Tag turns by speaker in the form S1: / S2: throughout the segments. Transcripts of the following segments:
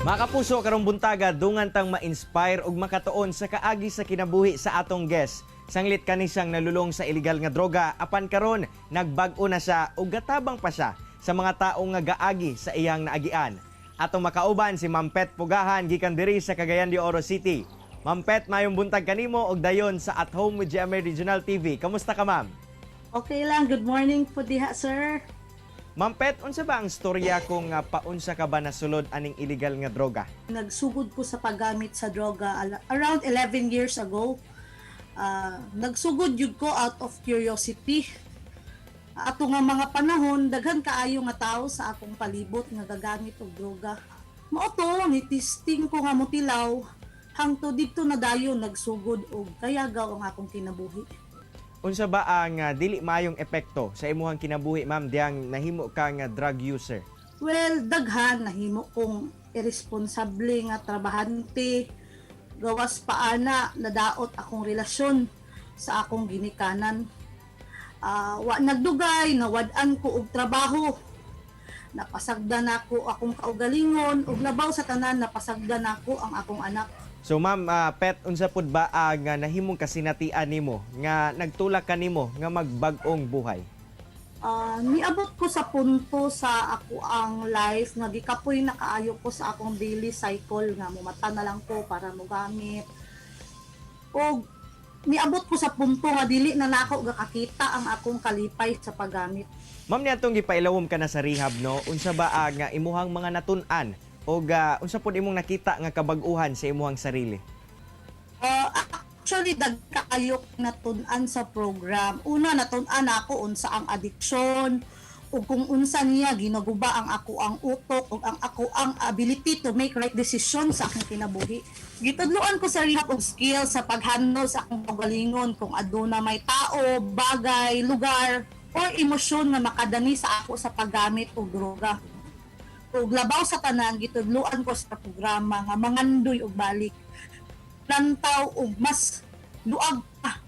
S1: Mga kapuso, karong buntaga, dungan tang ma-inspire ug makatuon sa kaagi sa kinabuhi sa atong guest. Sanglit kani siyang nalulong sa illegal nga droga, apan karon nagbag-o na siya ug gatabang pa siya sa mga taong nga gaagi sa iyang naagian. Atong makauban si Ma'am Pet Pugahan gikan diri sa Cagayan de Oro City. Ma'am Pet, mayong buntag kanimo og dayon sa At Home with GMA Regional TV. Kamusta ka, ma'am?
S2: Okay lang. Good morning po diha, sir.
S1: Ma'am Pet, unsa ba ang storya kung paunsa ka ba nasulod aning illegal nga droga?
S2: Nagsugod ko sa paggamit sa droga around 11 years ago. Nagsugod jud ko out of curiosity. Ato nga mga panahon, daghan kaayo nga tao sa akong palibot nga gagamit og droga. Mao to, ni testing ko nga motilaw hangtod didto na dayon nagsugod og kayagaw ang akong kinabuhi.
S1: Unsa ba ang dili maayong epekto sa imuhang kinabuhi, ma'am, diyang nahimo ka nga drug user?
S2: Well, daghan. Nahimo kong irresponsable nga trabahante. Gawas pa ana, nadaot akong relasyon sa akong ginikanan. Wa nagdugay, nawad-an ko og trabaho. Napasagdan nako akong kaugalingon ug labaw sa tanan, napasagdan nako ang akong anak.
S1: So ma'am, Pet, unsa pud ba ang nahimong kasinatian nimo nga nagtulak kanimo nga magbag-ong buhay?
S2: Niabot ko sa punto sa ako ang life nga gikapoy na kaayo ko sa akong daily cycle nga mumata na lang ko para mogamit. Og niabot ko sa punto nga dili na nako gakakita ang akong kalipay sa paggamit.
S1: Ma'am, niadtong gipailawom ka na sa rehab, no? Unsa ba ang imuhang mga natun-an o unsa pud imong nakita nga kabag-uhan sa imuhang sarili?
S2: Actually, dagkaayo natun-an sa program. Una, natun-an ako unsa ang addiction ug kung unsa niya ginaguba ang ako ang utok ug ang ako ang ability to make right decision sa akong kinabuhi. Gitudloan ko sa rehab og skill sa pag-handle sa akong kaugalingon kung aduna may tao, bagay, lugar or emosyon nga makadani sa ako sa paggamit og droga. Ug labaw sa tanan, gitudloan ko sa programa nga mangandoy og balik, lantaw og mas duag pa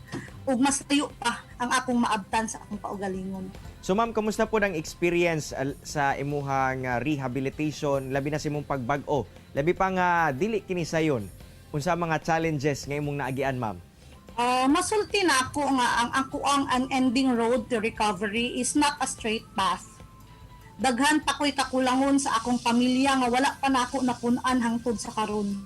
S2: ug mas layo pa ang akong maabtan sa akong kaugalingon.
S1: So ma'am, kamusta po ang experience sa imuhang rehabilitation, labi na sa imong pagbag-o? Labi pa nga dili kini sayon. Unsa mga challenges nga imong naagian, ma'am?
S2: Masulti na ako nga ang ako ang unending road to recovery is not a straight path. Daghan pa ko'y kakulangon sa akong pamilya nga wala pa nako napun-an hangtod sa karon.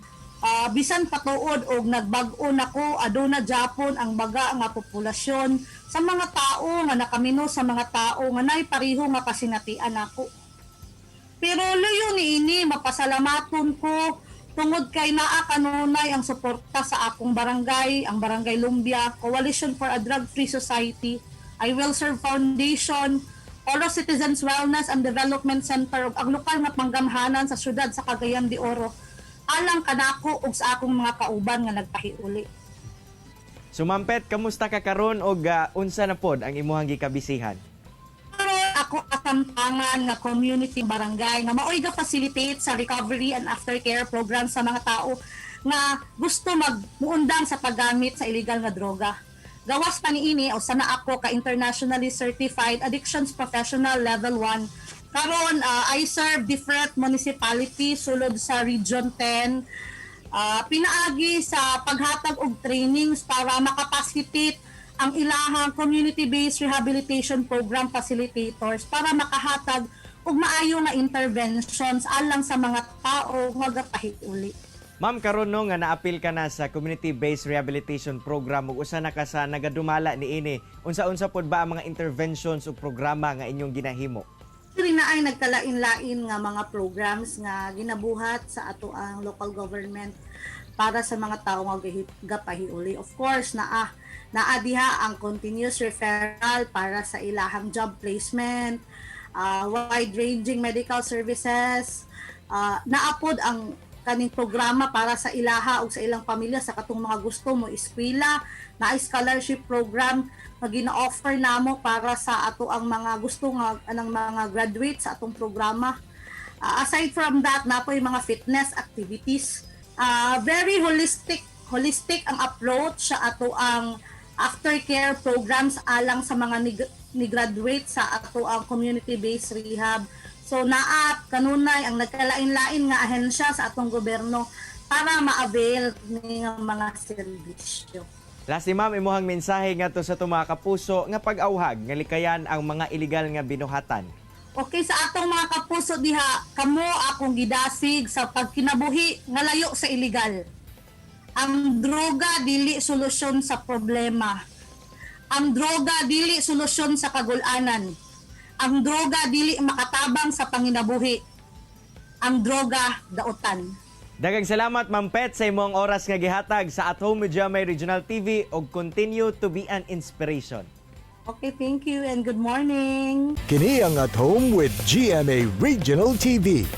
S2: Bisan patuod og nagbag-o nako, aduna japon ang baga nga populasyon sa mga tao nga nakamino sa mga tao nga nay pareho nga kasinatian nako. Pero luyo niini, mapasalamaton ko tungod kay naa kanunay ang suporta sa akong barangay, ang Barangay Lumbia, Coalition for a Drug-Free Society, I Will Serve Foundation, Oro Citizens Wellness and Development Center ug ang lokal nga panggamhanan sa syudad sa Cagayan de Oro alang kanako ug sa akong mga kauban nga nagpahiuli.
S1: So Ma'am Pet, kamusta ka karon og unsa na pod ang imuhang gikabisihan?
S2: Karon ako kasamtangan nga community barangay nga maoy ga-facilitate sa recovery and aftercare program sa mga tao nga gusto magmuundang sa paggamit sa illegal nga droga. Gawas pa niini, usa na ako ka internationally certified addictions professional level 1. Karon I serve different municipalities sulod sa Region 10. Pinaagi sa paghatag og trainings para makapacitate ang ilahang community-based rehabilitation program facilitators para makahatag og maayo nga interventions alang sa mga tao nga gapahiuli.
S1: Ma'am, karon no nga naapil ka na sa community-based rehabilitation program ug usa na ka sa nagadumala niini. Unsa-unsa pod ba ang mga interventions ug programa nga inyong ginahimo?
S2: Diri na ay nagkalain-lain nga mga programs nga ginabuhat sa ato ang local government para sa mga tao nga gapahiuli. Of course, naa naa diha ang continuous referral para sa ilahang job placement, wide-ranging medical services, naa pod ang kaning programa para sa ilaha ug sa ilang pamilya sa katong mga gusto mo eskwela, na scholarship program nga gina-offer namo para sa ato ang mga gusto nga anang mga graduate sa atong programa. Aside from that, naa poy mga fitness activities. Very holistic holistic ang approach sa ato ang aftercare programs alang sa mga ni graduate sa ato ang community-based rehab. So naa kanunay ang nagkalain-lain nga ahensya sa atong gobyerno para ma-avail ni nga mga serbisyo.
S1: Lastly, ma'am, imuhang mensahe ngadto sa atong mga kapuso nga pag-auhag nga likayan ang mga illegal nga binuhatan.
S2: Okay, sa atong mga kapuso diha, kamo akong gidasig sa pagkinabuhi nga layo sa illegal. Ang droga dili solusyon sa problema. Ang droga dili solusyon sa kagulanan. Ang droga dili makatabang sa panginabuhi. Ang droga dautan.
S1: Daghang salamat, Ma'am Pet, sa imong oras nga gihatag sa At Home with GMA Regional TV og continue to be an inspiration.
S2: Okay, thank you and good morning.
S3: Kini ang At Home with GMA Regional TV.